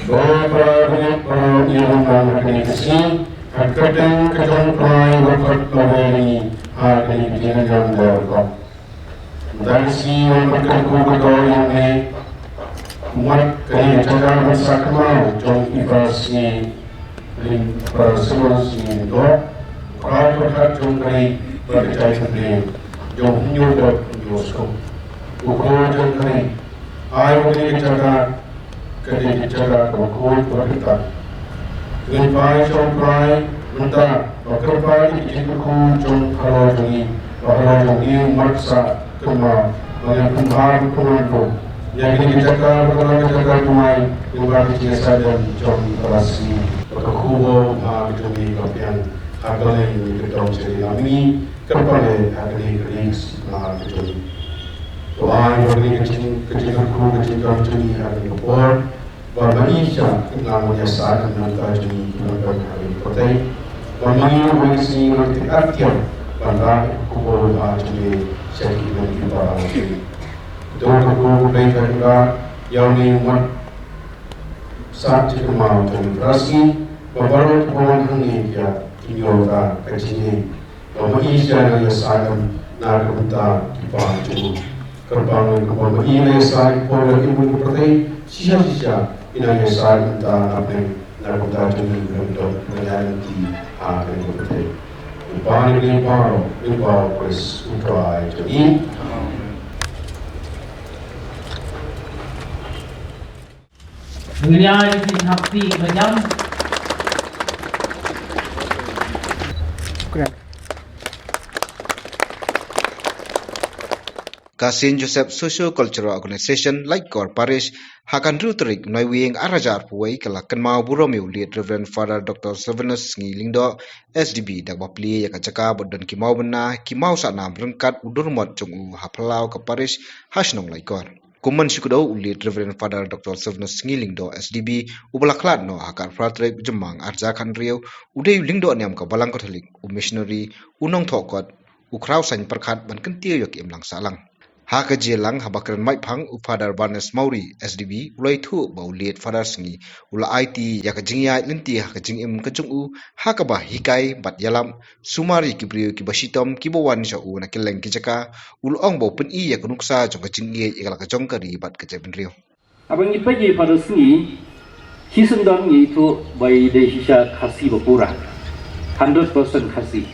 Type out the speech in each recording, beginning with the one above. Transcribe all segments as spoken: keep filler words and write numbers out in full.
Ko para bangeit, para ïa ruh na kane ka sngi, ha ka kyrteng ka jong u Trai, ba khot lawei ïa ngi ha kane ka jingïalam da u Trai. Mynta ka sngi, wan ban kyrkhu kyrdoh ïa ngi, mat kane ka jaka ban sah kynmaw jong i para sngi, i para sngi doh, para pyrkhat jong ka ri, ba ka jai ka ri, jong hynñiew dep hynñiew skum. U Kpa jong ka ri, ai ba kane ka jaka ka dei ka jaka kaba khuid kaba kynta. Ngi phai sha u Trai mynta ba kyrpad ïa ki jingkyrkhu jong halor jong ngi, ba halor jong ngi u mat sah kynmaw, ba ngin pynbha pynpynwan ruh ïa kane ka jaka ba ka long ka jaka thymmai, lyngba ka jingïasaid jong i para sngi. Ba ka khubor ba ka jong ngi ka biang ha ka liang ka dong sha ngi, la ngi kyrpad ïa kane ka ri ba ka jong ngi. To ai ba kane ka jing, ka jingkyrkhu, ka jingkyrkhu jong ngi ha kane ka por ba ma ngi sha ka nang ïasaid na ka bynta jong ngi ki nongpynïaid pyrthei. Ba ma ngi ruh ma ngi sngi nang tip artiar ban rah ïa ka khubor ba jong ngi sha ki nongpynïaid pyrthei. To ka khubor ba ka nang ïa ngi mat sah jingkynmaw jong ngi, para sngi ba baroh ki ba wan hangne ïa ki ñiewta ka jingim. Ba ma ngi sha nang ïasaid na ka bynta ki para jong u. Kyrpang ngi ba ma ngi nang ïasaid por ba ngi bun pyrthei shisha shisha, ngi nang ïasaid mynta na pdeng na ka bynta jong ngi, ngi dang dok nang ïaid lynti ha kane ka pyrthei. Ngi pan ïa kane baroh lyngba u Khrist u Trai jong ngi. Ngin ïa ïa ki hapti ba jam. Ka Saint Joseph Socio Cultural Organization, Laitkor Parish, ha ka hynriew tarik Naiwieng ar hajar arphew wei, ka la kynmaw burom ïa u Late Reverend Father Doctor Silvanus Sngi Lyngdoh, S D B, da kaba plie ïa ka jaka bad don ki mawbynna, ki mawsahna ryngkat u durmot jong u ha phyllaw ka parish ha shnong Laitkor. Kum ban shu kdew, u Late Reverend Father Doctor Silvanus Sngi Lyngdoh, S D B, uba la khlad noh ha ka arphew phra tarik u Jymmang ar hajar khathynriew, u dei u lyngdoh niam ka Balang Katholik, u missionary, u nongthoh kot, u khraw saiñ pyrkhat ban kyntiew ïa ka imlang sahlang. Ha ka jingïalang haba kren maitphang, u Father Barnes Mawrie, S D B, u la ïathuh ba u Late Father Sngi u la aiti ïa ka jingïaid lynti ha ka jingim ka jong u, ha kaba hikai bad ïalap sumar ïa ki briew kiba shitom kiba wan sha u na kylleng ki jaka. U la ong ba u pyni ïa ka nuksa jong ka jingïeit ïa la ka jong ka ri bad ka jaitbynriew. Haba ngi peit ïa i Father Sngi, shisyndon ngi ïathuh ba i dei shisha Khasi ba pura, hundred percent Khasi.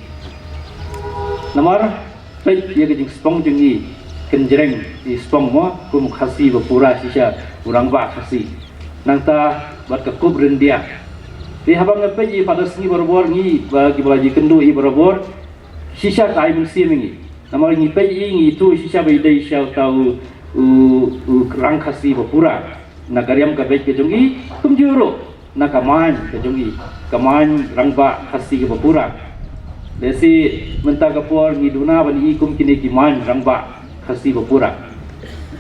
Namar peit ïa ka jingspong jong ngi, kynjreng i spong mo kum u Khasi ba pura shisha, u rangbah Khasi. Nangta bad ka kup ryndia. Te haba ngi peit ïa i Father Sngi barabor, ngi ba kiba la ïakynduh ïa i barabor, shisha ka ai mynsiem ïa ngi. Namar ngi peit ïa i, ngi ïathuh shisha ba i dei shisha uta u, u, u rang Khasi ba pura na ka riam ka beit ka jong i, kumjuh ruh na ka main ka jong i, ka main rangbah Khasi kaba pura. Lehse mynta ka por ngi duna ban i kum kine ki main rangbah Khasi ba pura.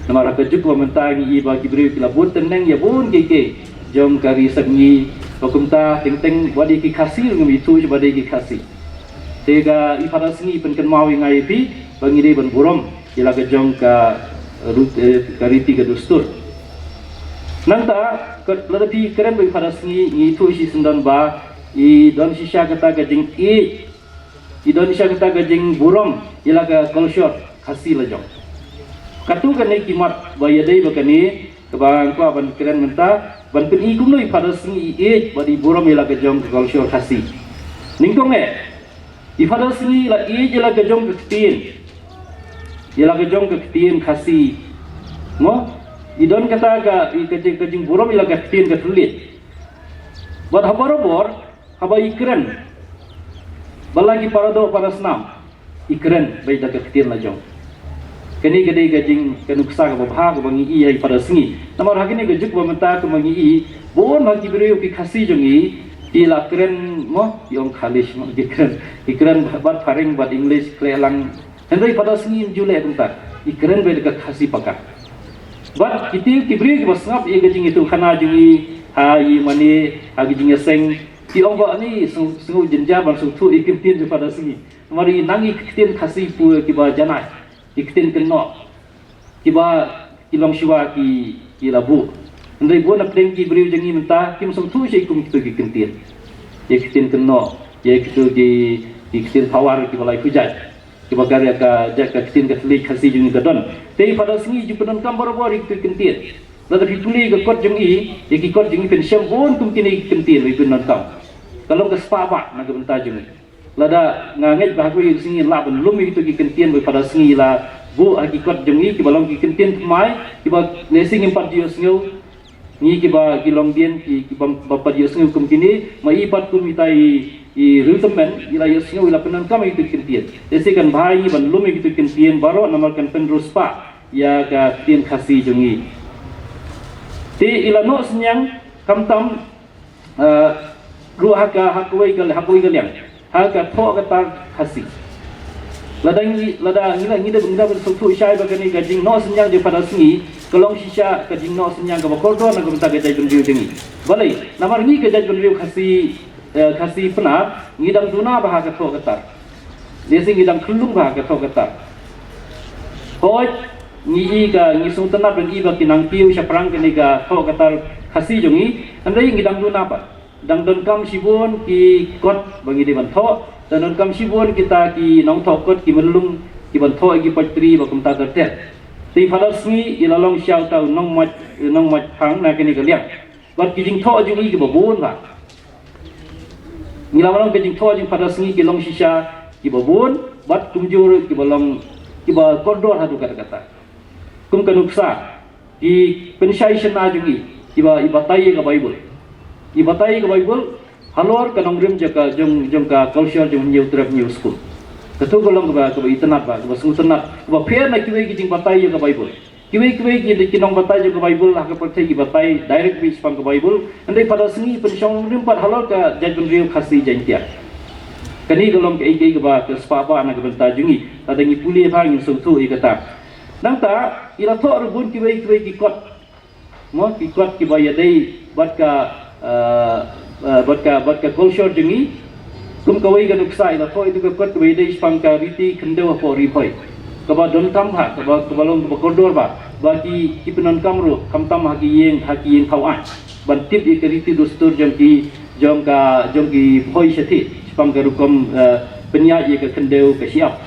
Namar ha ka juk ba mynta ngi i ba ki briew ki la bun tyneng ïa bun kiei kiei jong ka ri sepngi, ba kumta teng teng ba dei ki Khasi ruh ngim ïathuh ba dei ki Khasi. Te ka i Father Sngi pynkynmaw ïa nga ïa phi ba ngi dei ban burom ïa la ka jong ka rut-, eh, ka riti ka dustur. Nangta ka, lada phi kren ba i Father Sngi, ngi ïathuh shisyndon ba i don shisha kata ka jingïeit, i don shisha kata ka jingburom ïa la ka culture Khasi la jong. Katto katne ki mat ba ïadei bad kane, kaba nga kwah ban kren mynta, ban pyni kumno i Father Sngi i ïeit bad i burom ïa la ka jong ka culture Khasi. Nyngkong eh, i Father Sngi la ïeit ïa la ka jong ka ktien, ïa la ka jong ka ktien Khasi. Mo, i don kata ka, i ka jing, ka jingburom ïa la ka ktien ka thylliej. Bad ha barabor haba i kren, ba la ki para doh para snam, i kren beit da ka ktien la jong. Kane ka dei ka jing, ka nuksa kaba bha kaba ngi i ïa i Father Sngi. Namar ha kane ka juk ba mynta kumba ngi i, bun ha ki briew ki Khasi jong ngi ki la kren mo, ki ong Khalish mo, ki kren, ki kren bad phareng bad English khleh lang. Hynrei i Father Sngi im ju leh kumta, i kren beit da ka Khasi paka. Bad kiti ki briew kiba sngap ïa ka jingïathuhkhana jong ngi ha i mane, ha ki jingïaseng, ki ong ba ani sngew, sngew jynjar ban sngewthuh ïa ki ktien jong i Father Sngi. Namar i nang ïa ki ktien Khasi pura kiba janai, ïa ki ktien kynnoh kiba ki longshuwa ki, ki la buh. Hynrei bun na pdeng ki briew jong ngi mynta kim sngewthuh shuh kum kito ki kyntien. Ïa ki ktien kynnoh, ïa kito ki, ki ktien power kiba lai khujat. Kiba ka ïa ka jait ka ktien ka thylliej Khasi jong ngi ka don. Te i Phadar Sngi ju pyndonkam barabor ïa kito ki kyntien. Lada phi pule ka kot jong i, ïa ki kot jong i pynshem bun kum kine ki kyntien ba i pyndonkam. Ka long ka spah bah na ka bynta jong i. Lada nga ngeit ba ha kawei ka sngi lah ban lum ïa kito ki kyntien ba i Phadar Sngi i la buh ha ki kot jong i kiba long ki kyntien thymmai kiba lehse ngim pat ju ïohsngew. Ngi kiba ki longdien ki, ki bym, bym pat ïohsngew kum kine, ma i pat kum ita i, i riew tymmen, i la ïohsngew, i la pyndonkam ïa kito ki kyntien. Te sa kan bha ïa ngi ban lum ïa kito ki kyntien baroh namar kan pynriewspah ïa ka ktien Khasi jong ngi. Te i la noh synñiang khamtam, eh, ruh ha ka, ha kawei ka, ha kawei ka liang. Ha ka thoh ka tar Khasi. Lada ngi, lada ngi la, ngi da, ngi da ban sngewthuh shai ba kane ka jingnoh synñiang jong i Phadar Sngi ka long shisha ka jingnoh synñiang kaba kordor na ka bynta ka jaitbynriew jong ngi. Balei, namar ngi ka jaitbynriew Khasi, eh, Khasi Pnar, ngi dang duna bha ha ka thoh ka tar. Lehse ngi dang khyllung bha ha ka thoh ka tar. Hooid, ngi i ka, ngi sngewtynnat ban i ba ki nang kiew shaphrang kane ka thoh ka tar Khasi jong ngi, hynrei ngi dang duna bha. Dang donkam shibun ki kot ba ngi dei ban thoh, dang donkam shibun kita ki nongthoh kot ki mrlung ki ban thoh ïa ki poetry ba kumta ter ter. Te i Phadar Sngi i la long sha uta u nongmait, nongmaitphang na kane ka liang. Bad ki jingthoh jong i kiba bun bha. Ngi la long ka jingthoh jong i Phadar Sngi ki long shisha kiba bun, bad kumjuh kiba long kiba kordor haduh katta katta. Kum ka nuksa, ki pynshai shynna jong i, i ba, i batai ïa ka Baibl. I batai ïa ka Baibl halor ka nongrim jong ka, jong, jong ka culture jong Hynñiewtrep Hynñiewskum. Kato ka long kaba, kaba itynnad bha, kaba sngewtynnad, kaba pher na kiwei ki jingbatai ïa ka Baibl. Kiwei kiwei ki, ki nongbatai jong ka Baibl ha ka pyrthei ki batai direct beit shaphang ka Baibl. Hynrei Phadar Sngi i pynshong nongrim pat halor ka jaitbynriew Khasi Jaiñtia. Kane ka long kaei kaei kaba ka spah bah na ka bynta jong ngi. Lada ngi pule bha ngin sngewthuh ïa kata. Nangta, i la thoh ruh bun kiwei kiwei ki kot. Mo, ki kot kiba ïadei bad ka, eh, eh, bad ka, bad ka culture jong ngi. Kum kawei ka nuksa i la thoh ïa ka kot kaba ïadei shaphang ka riti khyndew hapoh Ri Bhoi. Kaba donkam bha, kaba, kaba long kaba kordor bha. Ba ki, ki pyndonkam ruh, khamtam ha ki ïing, ha ki ïing thaw aiñ. Ban tip ïa ka riti dustur jong ki, jong ka, jong ki Bhoi shathie. Shaphang ka rukom, eh, pynïaid ïa ka khyndew ka shyiap.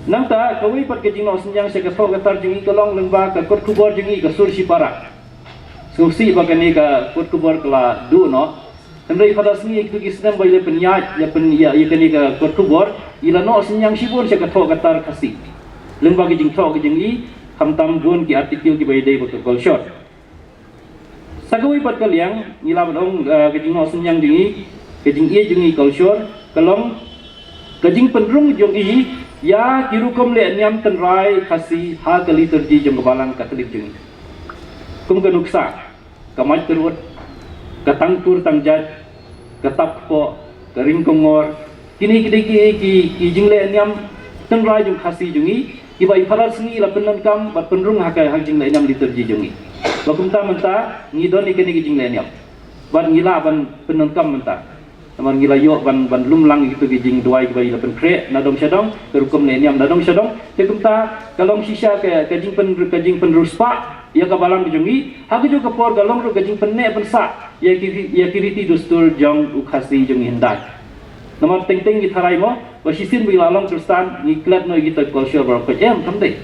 Nangta, kawei pat ka jingnoh synñiang sha ka thoh ka tar jong ngi ka long lyngba ka kot khubor jong ngi ka Sur Shipara. Sngewsih ba kane ka kot khubor ka la duh noh. Hynrei Phadar Sngi ïa kito ki snem ba i la pynïaid, ïa pyn, ïa, ïa kane ka kot khubor, i la noh synñiang shibun sha ka thoh ka tar Khasi. Lyngba ka jingthoh ka jong i, khamtam bun ki article kiba ïadei bad ka culture. Sa kawei pat ka liang, ngi lah ban ong, eh, ka jingnoh synñiang jong i, ka jingïeit jong i culture, ka long, ka jingpynrung jong i, ïa ki rukom leh niam tynrai Khasi, ha ka liturgy jong ka Balang Katholik jong i. Kum ka nuksa, ka mait ka rud, ka tang tur tang jait, ka tap kpoh, ka ring kongor, kine ki dei ki, ki, ki jingleh niam tynrai jong Khasi jong i, kiba i Phadar Sngi i la pyndonkam, bad pynrung ha ka, ha ka jingleh niam liturgy jong i. Ba kumta mynta, ngi don ïa kine ki jingleh niam. Bad ngi lah ban pyndonkam mynta. Namar ngi la ïoh ban, ban lum lang ïa kito ki jingduwai kiba i la pynkhreh, na dong sha dong, ka rukom leh niam na dong sha dong. Te kumta, ka long shisha ka, ka jingpyn, ka jingpynriewspah, ïa ka Balang jong i, ha kajuh ka por ka long ruh ka jingpynneh pynsah, ïa ki, ïa ki riti dustur jong u Khasi jong i hyndai. Namar teng teng ngi tharai mo, ba shisien ba ngi la long Khristan, ngi klet noh ïa kita ki culture baroh kawei, em, kam dei.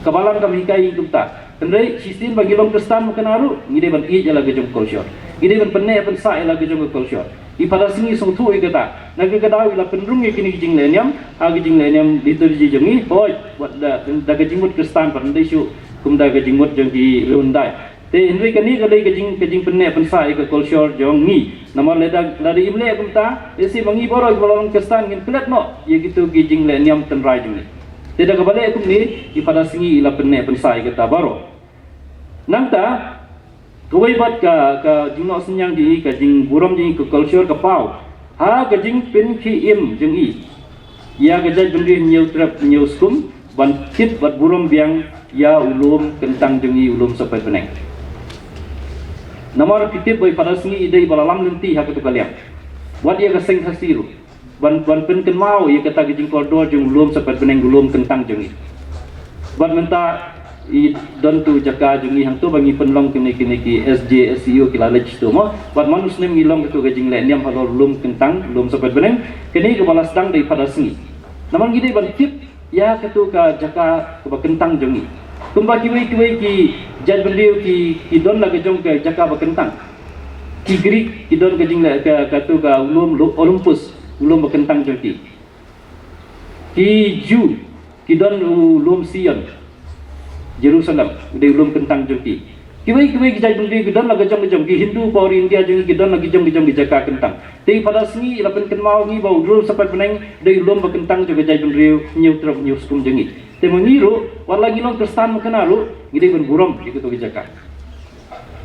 Ka Balang kam hikai ïa ngi kumta. Hynrei shisien ba ngi long Khristan mo kane ruh, ngi dei ban ïeit ïa la ka jong ka culture. Ngi dei ban pynneh pynsah ïa la ka jong ka culture. I Phadar Sngi i sngewthuh ïa kata. Na kata ka daw i la pynrung ïa kine ki jingleh niam, ha ki jingleh niam liturgy jong ngi, hooid, wat da, da ka jingmut Khristan pat, ym dei shuh kum da ka jingmut jong ki riew hyndai. Te hynrei kane ka dei ka jing, ka jingpynneh pynsah ïa ka culture jong ngi. Namar lada, lada im leh kumta, lehse ma ngi baroh kiba long Khristan ngin klet noh ïa kito ki jingleh niam tynrai jong ngi. Te da kaba leh kumne, i Phadar Sngi i la pynneh pynsah ïa kata baroh. Nangta, kawei pat ka, ka jingnoh synñiang jong i, ka jingburom jong i, ka culture ka paw ha ka jingpynkhie im jong i ïa ka jaitbynriew Hynñiewtrep Hynñiewskum, ban tip bad burom biang ïa u lum kyntang jong i, u lum Sohpetbneng. Namar phi tip ba i Phadar Sngi i dei ba la lam lynti ha kato ka liang. Wat ïa ka seng Khasi ruh. Ban, ban pynkynmaw ïa kata ka jingkordor jong u lum Sohpetbneng, u lum kyntang jong i. Bad mynta, I don tu jaka jong ngi hangtu ba ngi pynlong kine kine ki S J S C O ki la leit tu mo. Wat man u snem ngi long katu ka jingleh niam halor lum kyntang, lum sepet bneng. Kane kaba la sdang da i Father Sngi. Namar ngi dei ban tip ïa katu ka jaka kaba kyntang jong ngi. Kumba kiwei kiwei ki jaitbynriew ki, ki don la ka jong ka jaka ba kyntang. Ki Greek ki don ka jingleh ka, katu ka u lum Olympus, u lum ba kyntang jong ki. Ki Jew ki don u lum Sion, Jerusalem, u dei u lum kyntang jong ki. Kiwei kiwei ki jaitbynriew ki don la ka jong ka jong, ki Hindu ba ha India jong ki don la ka jong ka jong ki jaka kyntang. Te i Father Sngi i la pynkynmaw ngi ba u lum sepet bneng u dei u lum ba kyntang jong ka jaitbynriew Hynñiewtrep Hynñiewskum jong ngi. Te ma ngi ruh, wat la ngi long Khristan ma kane ruh, ngi dei ban burom ïa katu ka jaka.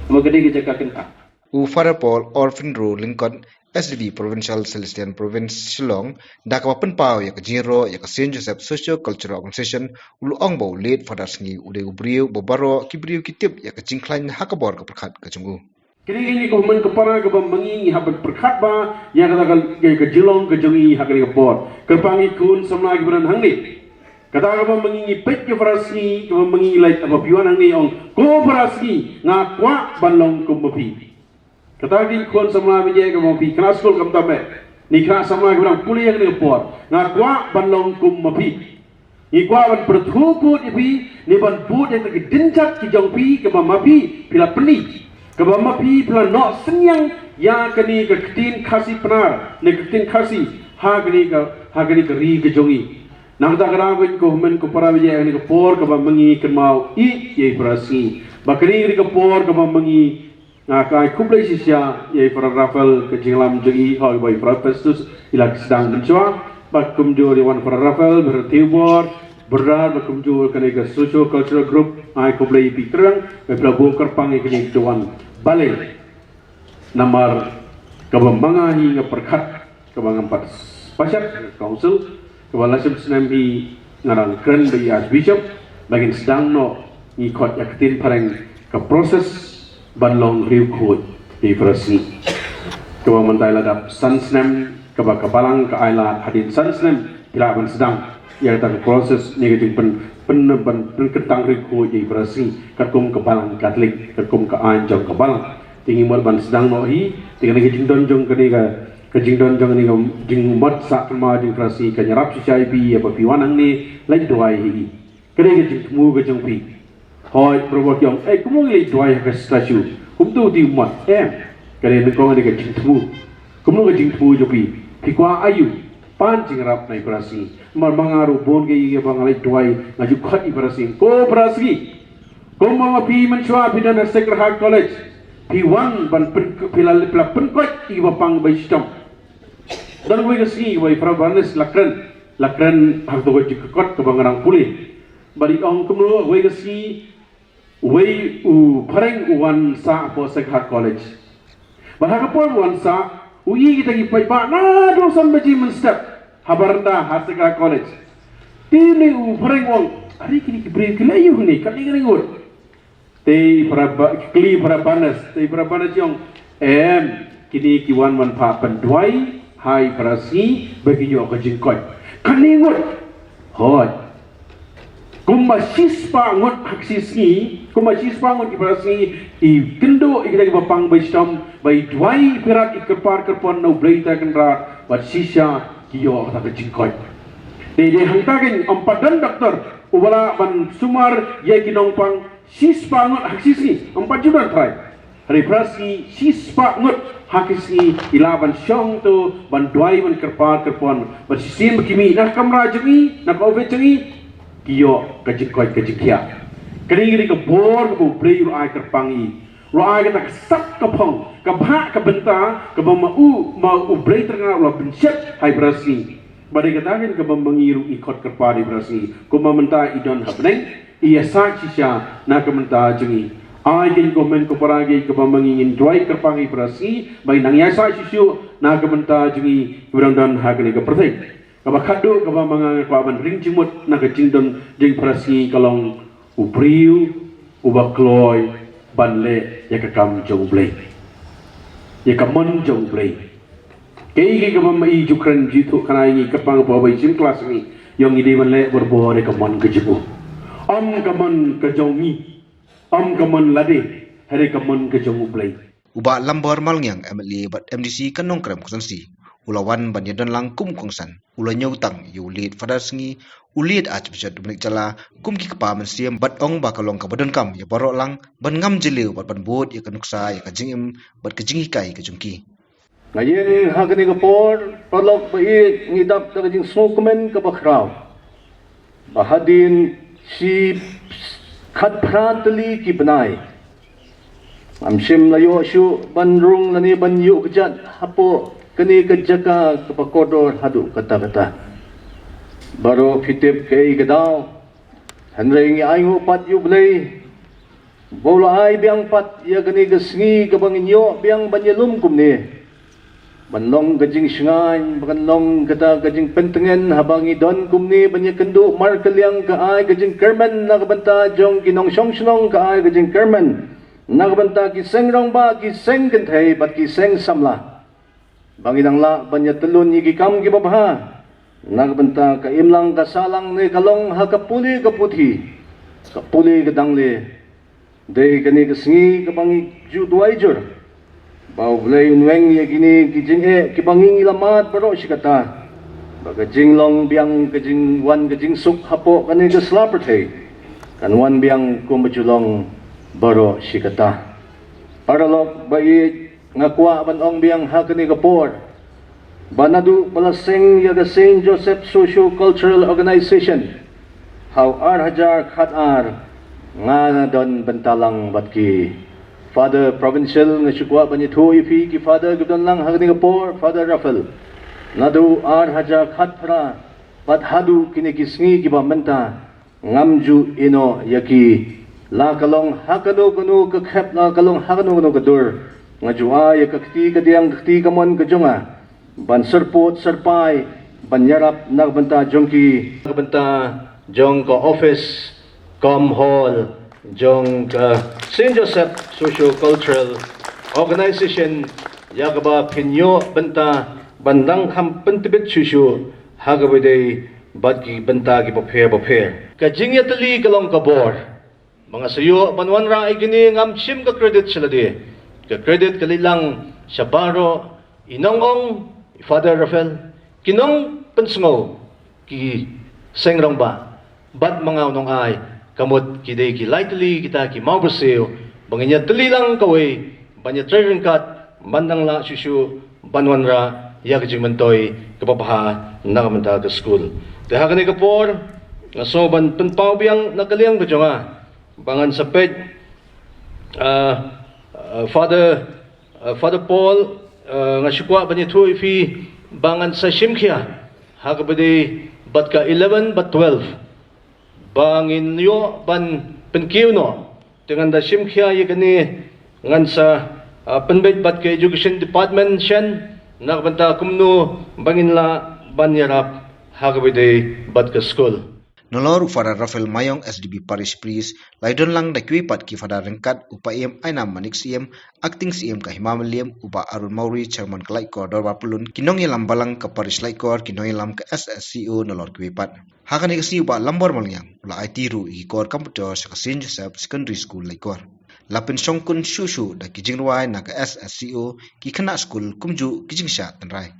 Ma ka dei ka jaka kyntang. U Father Paul Orfinru Lyngkot, S D V Provincial, Celestian Province, Shillong, da kaba pynpaw ïa ka jingïaroh ïa ka Saint Joseph Socio Cultural Organization, u la ong ba u late Father Sngi u dei u briew ba baroh ki briew ki tip ïa ka jingkhlaiñ ha ka bor ka pyrkhat ka jong u. Kane ka jingkmen ka para kaba ma ngi ngi hap ban pyrkhat ba ïa kata ka, ka, ka jinglong ka jong ngi ha kane ka por. Kyrpang, i khun samla kiba don hangne. Kata kaba ma ngi ngi peit ïa Father Sngi, kaba ma ngi ngi leit, haba phi wan hangne ong, ko Father Sngi, nga kwah ban long kum ma phi. Kata ki khun samla ba ïa ka ma phi, khynnah skul kumta me. Ni khynnah samla kiba dang pule ïa kane ka por. Nga kwah ban long kum ma phi. Ngi kwah ban pyrthuh bud ïa phi, ne ban bud ïa ki dynjat ki jong phi, kaba ma phi phi la pyni. Kaba ma phi phi la noh synñiang ïa kane ka ktien Khasi Pnar, ne ka ktien Khasi, ha kane ka, ha kane ka ri ka jong ngi. Nangta ka dang ko hynmen ko para ba ïa kane ka por kaba ma ngi kynmaw ïa i Father Sngi. Ba kane ka por kaba ma ngi Nga ai khublei shisha ïa i Father Raphael, ka jingïalam jong i, haba i Father Festus i la sdang mynshuwa. Bad kumjuh ïa i wan Father Raphael, Brother Theobor, Brother, bad kumjuh kane ka Socio Cultural Group, nga ai khublei ïa phi kyrpang, ba phi la buh kyrpang ïa kane ka wan balei. Namar kaba ma nga hi nga pyrkhat kaba ngam pat pashak council, kaba la snem snem hi nga dang kren bad i Archbishop ba ngin sdang noh, ngi khot ïa ka ktien phareng ka process ban long riewkhuid ïa i Father Sngi. Kaba mynta i la dap san snem, kaba ka balang ka ai lad hadien san snem phi lah ban sdang ïa kata ka process ne ka jingpyn, pyn, pyn, pynkyntang riewkhuid ïa i Father Sngi katkum ka balang Katholik, katkum ka aiñ jong ka balang. Te ngi mut ban sdang noh hi, te kane ka jingdon jong kane ka, ka jingdon jong kane ka jingmut sah kynmaw jong i Father Sngi kan ïarap shisha ïa phi, ïa ba phi wan hangne leit duwai hi. Kane ka jingthmu ka jong phi. Hooid, baroh ki ong, eh, kumno ngi leit duwai ha ka statue? Kumto te mut, em. Kane nyngkong kane ka jingthmu. Kumno ka jingthmu jong phi? Phi kwah aïu? Pan jingïarap na i Father Sngi. Namar ma nga ruh bun ki ïa ba nga leit duwai, nga ju khot i Father Sngi. Ko Father Sngi. Kumba ma phi mynshuwa phi don ha Sacred Heart College, phi wan ban pyn, phi la, phi la pynkoit ïa kiba pang ba shitom. Don kawei ka sngi kaba i Father Barnes la kren, la kren ha kato ka jingkyrkot kaba nga dang pule. Bad i ong kumno kawei ka sngi, uwei u phareng u wan sah hapoh Sacred Heart College. Bad ha ka por u wan sah, u ïohi kita ki paidbah naduh san baje mynstep ha baranda ha Sacred Heart College. Te une u phareng u ong, are kine ki briew ki leh aïu hangne, katne katne ngut. Te i Father Ba, kylli i Father Barnes, te i Father Barnes i ong, em, kine ki wan ban phah pynduwai ha i Father Sngi ba kin ïoh ka jingkoit. Katne ngut. Hooid. Kumba shispah ngut ha ka shi sngi, kumba shispah ngut ki Father Sngi i kynduh ïa kita kiba pang ba shitom, ba i duwai, i pyrkhat, i kyrpad kyrpon na U Blei Trai Kynrad, bad shisha ki ïoh kata ka jingkoit. Dei, dei hangta kein ym pat don doktor uba lah ban sumar ïa ki nongpang shispah ngut ha ka shi sngi, ym pat ju don trai. Hynrei Father Sngi shispah ngut ha ka shi sngi i lah ban shong to, ban duwai, ban kyrpad kyrpon, ban shisien ba ki mih na ka kamra jong i, na ka office jong i, ki ïoh ka jingkoit ka jingkhiah. Kane ka dei ka bor kaba U Blei u la ai kyrpang ïa i. U la ai kata ka sap ka phong, ka bhah ka bynta, kaba ma u, ma U Blei Trai Kynrad u la pynshet ha i Father Sngi. Bad dei kata kein kaba ma ngi ruh ngi khot kyrpad ïa i Father Sngi. Kumba mynta i don ha bneng, i ïasaid shisha na ka bynta jong ngi. Ai kein ko hynmen ko para, kaba ma ngi ngin duwai kyrpang ïa i Father Sngi ba in nang ïasaid shisha na ka bynta jong ngi kiba dang don ha kane ka pyrthei. Kaba khatduh kaba ma nga nga kwah ban ring jingmut na ka jingdon jong i Father Sngi ka long u briew uba kloi ban leh ïa ka kam jong U Blei, ïa ka mon jong U Blei. Kaei kaei kaba ma i ju kren ju ïathuh khana ïa ngi kyrpang, ba i shim klas ïa ngi, ïa ngi dei ban leh barabor ïa ka mon ka jong u. Ym ka mon ka jong ngi, ym ka mon lade, hynrei ka mon ka jong U Blei. U Bah Lambor Malngiang, M L A bad M D C ka Nongkrem Constituency, u la wan ban ïadon lang kum u kongsan. U la ñiew tang ïa u Late Father Sngi, u Late Archbishop Dominic Jala, kum ki kpa mynsiem, bad ong ba ka long kaba donkam ïa baroh lang ban ngam jylliew bad ban bud ïa ka nuksa, ïa ka jingim bad ka jinghikai ka jong ki. Nga ïeng ha kane ka por, paralok ba ïeit, ngi dap da ka jingsngewkmen kaba khraw ba hadien shi khatphra tylli ki bnai, ngam shym la ïoh shuh ban rung lane ban ïuh kjat hapoh kane ka jaka kaba kordor haduh katta katta. Baroh phi tip kaei ka daw, hynrei ngi ainguh pat ïa U Blei ba u la ai biang pat ïa kane ka sngi kaba ngin ïoh biang ban ïalum kumne. Ban long ka jingshngaiñ, ban long kata ka jingpyntngen, haba ngi don kumne ban ïakynduh markylliang, ka ai ka jingkyrmen na ka bynta jong ki nongshong shnong, ka ai ka jingkyrmen na ka bynta ki seng rangbah, ki seng kynthei bad ki seng samla, ba ngi dang lah ban ïatyllun ïa ki kam kiba bha na ka bynta ka imlang ka sahlang, ne ka long ha ka pule ka puthi, ka pule ka dangle. Dei kane ka sngi kaba ngi ju duwai jur ba U Blei un weng ïa kine ki jingeh kiba ngi ngi la mad baroh shi katta, ba ka jinglong biang, ka jingwan ka jingsuk hapoh kane ka sla pyrthei kan wan biang kumba ju long baroh shi katta. Paralok ba ïeit, nga kwah ban ong biang ha kane ka por ba naduh ba la seng ïa ka Saint Joseph Socio Cultural Organization ha u ar hajar khatar, nga don bynta lang bad ki Father Provincial. Nga shu kwah ban ïathuh ïa phi ki Father kiba don lang ha kane ka por, Father Raphael, naduh ar hajar khatphra bad haduh kine ki sngi kiba mynta, ngam ju ïehnoh ïa ki, la ka long ha kano kano ka khep, la ka long ha kano kano ka dur. Nga ju ai ïa ka kti kadiang, ka kti kamon ka jong nga ban syrpud syrpai, ban ïarap na ka bynta jong ki, na ka bynta jong ka office cum hall jong ka Saint Joseph Socio Cultural Organization, ïa kaba phin ïoh bynta ban dang kham pyntbit shuh shuh ha kaba dei bad ki bynta kiba pher ba pher. Ka jingïatylli ka long ka bor. Ba nga sa ïoh ban wanrah ïa kine, ngam shim ka credit sha lade. Ka credit ka leit lang sha baroh i nongong, i Father Raphael, ki nongpynsngew, ki seng rangbah, bad ma nga u nongai, ka mut ki dei ki lai tylli kita ki mawbyrsiew ba ngin ïatylli lang kawei ban ïatrei ryngkat, ban dang lah shuh shuh ban wanrah ïa ka jingmyntoi kaba bha na ka bynta ka skul. Te ha kane ka por nga sngew ban pynpaw biang na ka liang ka jong nga ba ngan sa peit, ah, ah, Father, ah, Father Paul, ah, nga shu kwah ban ïathuh ïa phi ba ngan sa shim khia ha kaba dei bad ka eleven bad twelve ba ngin ïoh ban pynkiew noh. Te ngan da shim khia ïa kane, ngan sa, ah, pynbeit bad ka Education Department shen na ka bynta kumno ba ngin lah ban ïarap ha kaba dei bad ka skul. Nalor u Father Raphael Mayong, S D B Parish Priest, la ïadon lang da kiwei pat ki Father ryngkat u Paiem Ainam Manik Syiem, Acting Syiem ka Hima Mylliem, u Bah Arun Mawrie, Chairman ka Laitkor Dorbar Pyllun, ki nongïalam balang ka Parish Laitkor, ki nongïalam ka S S C O nalor kiwei pat. Ha kane ka sngi u Bah Lambor Malngiang u la aiti ruh ïa ki kor computer sha ka Saint Joseph Secondary School Laitkor. La pynshongkun shuh shuh da ki jingrwai na ka S S C O, ki khynnah skul kumjuh ki jingshad tynrai.